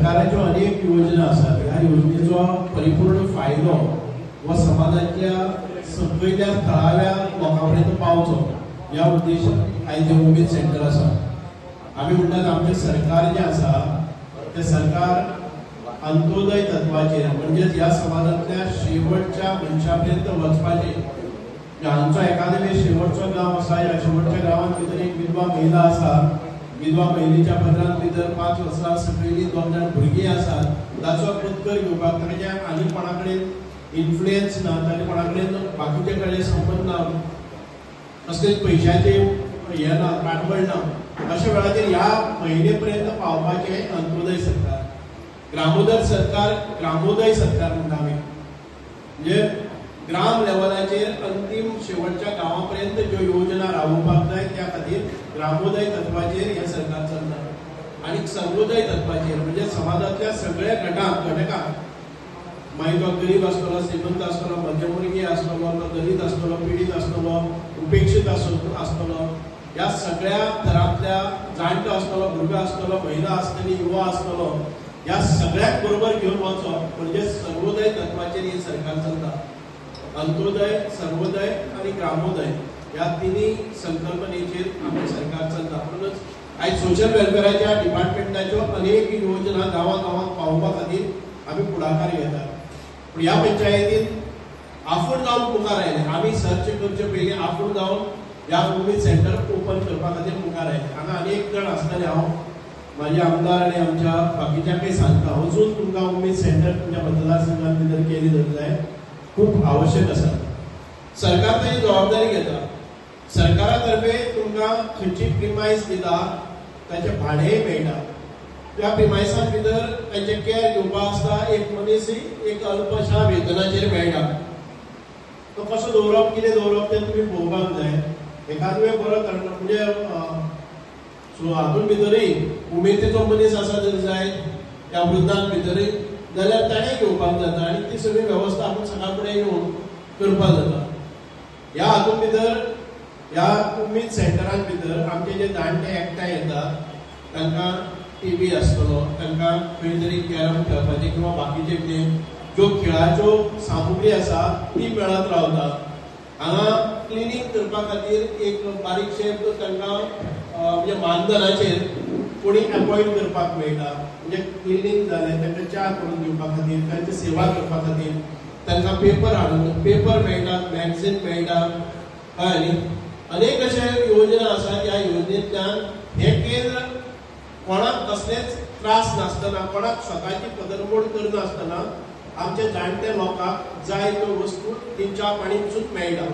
सरकाराच्यो अनेक योजना आसात. ह्या योजनेचो परिपूर्ण फायदो हो समाजाच्या सकयल्या थळाव्या लोकां पर्यंत पावचो ह्या उद्देशान आयज हें उमेद सेंटर आसा. आमी म्हणटात आमचें सरकार जें आसा तें सरकार अंत्योदय तत्वाचेर, म्हणजेच ह्या समाजांतल्या शेवटच्या मनशा पर्यंत वचपाचें. हांगचो एकादे शेवटचो गांव आसा, ह्या शेवटच्या गांवांत भितर एक विधवा महिला आसा, विधवा महिलेच्या पदरांत भितर 5 वर्सां सकयलीं 2 जाण भुरगीं आसात, ताचो पत्कर घेवपाक ताच्या आनी कोणा कडेन इन्फ्लुयन्स ना, ताचे कोणा कडेन बाकीचे कडेन संबंद ना, कसलेच पयशाचे हें ना, पाठबळ ना, अशा वेळाचेर ह्या महिले पर्यंत पावपाचें अंत्योदय सरकार, ग्रामोदय सरकार, ग्रामोदय सरकार म्हणटा आमी, म्हणजे ग्राम लेवलाचेर अंतीम शेवटच्या गांवा पर्यंत ज्यो योजना राबोवपाक जाय त्या खातीर ग्रामोदय तत्वाचेर हें सरकार चलता. आनी सर्वोदय तत्वाचेर म्हणजे समाजांतल्या सगळ्या घटकांक, मागीर तो गरीब आसतलो, श्रीमंत आसतलो, मध्यमवर्गीय आसतलो, तो दलित आसतलो, पिडीत आसतलो, उपेक्षीत आसतलो, ह्या सगळ्या थरांतल्या जाणटो आसतलो, भुरगो आसतलो, महिला आसतली, युवा आसतलो, ह्या सगळ्यांक बरोबर घेवन वचप म्हणजे सर्वोदय तत्वाचेर हें सरकार चलता. अंत्योदय, सर्वोदय आनी ग्रामोदय ह्या तिन्ही संकल्पनेचेर आमचें सरकार चलता. म्हणूनच आयज सोशल वेलफेराच्या डिपार्टमेंटाच्यो अनेक योजना गांवां गांवांत पावोवपा खातीर आमी फुडाकार घेतात. पूण ह्या पंचायतीन आफूड जावन मुखार आयले. आमी सर्च करचे पयलीं आफूड जावन ह्या उमेद सेंटर ओपन करपा खातीर मुखार आयले. हांगा अनेक जाण आसतले, हांव म्हाजे आमदार आनी आमच्या बाकीच्यांकय सांगता, अजून तुमकां उमेद सेंटर तुमच्या मतदारसंघात भितर केली जर जाय, खूब आवश्यक आसा. सरकार ताची जबाबदारी घेता. सरकारा तर्फे तुमकां खंयची प्रिमायस दिता ताचें भाडेंय मेळटा. त्या प्रिमायसान भितर तांचें कॅर घेवपाक आसता, एक मनीस एक अल्पशा वेतनाचेर मेळटा. तो कसो दवरप, कितें दवरप तें तुमी पळोवपाक जाय. एखादे बरो म्हणजे हातूंत भितरूय उमेदीचो मनीस आसा जर जाय त्या वृद्धांक भितरूय जाल्यार ताणें घेवपाक जाता आनी ती सगळी वेवस्था आपूण सकाळ फुडें येवन करपाक जाता. ह्या हातूंत भितर ह्या उमेद सेंटरान भितर आमचे जे जाणटे एकठांय येता तांकां टीव्ही आसतलो, तांकां खंय तरी कॅरम खेळपाचें किंवा बाकीचे कितें ज्यो खेळाच्यो सामुग्री आसा ती मेळत रावता. हांगा क्लिनींग करपा खातीर एक बारीकशें तांकां म्हणजे मानधनाचेर कोणी अपॉयंट करपाक मेळटा. म्हणजे क्लिनींग जालें, तांकां च्या करून दिवपा खातीर, तांची सेवा करपा खातीर तांकां पेपर हाडून पेपर मेळटा, मॅगझीन मेळटा. कळ्ळें न्ही? अनेक अशे योजना आसा. ह्या योजनेंतल्यान हें केंद्र कोणाक कसलेच त्रास नासतना, कोणाक स्वताची पदरमोड करनासतना आमच्या जाणट्या लोकांक जाय त्यो वस्तू ती च्या पाणी पसून मेळटा.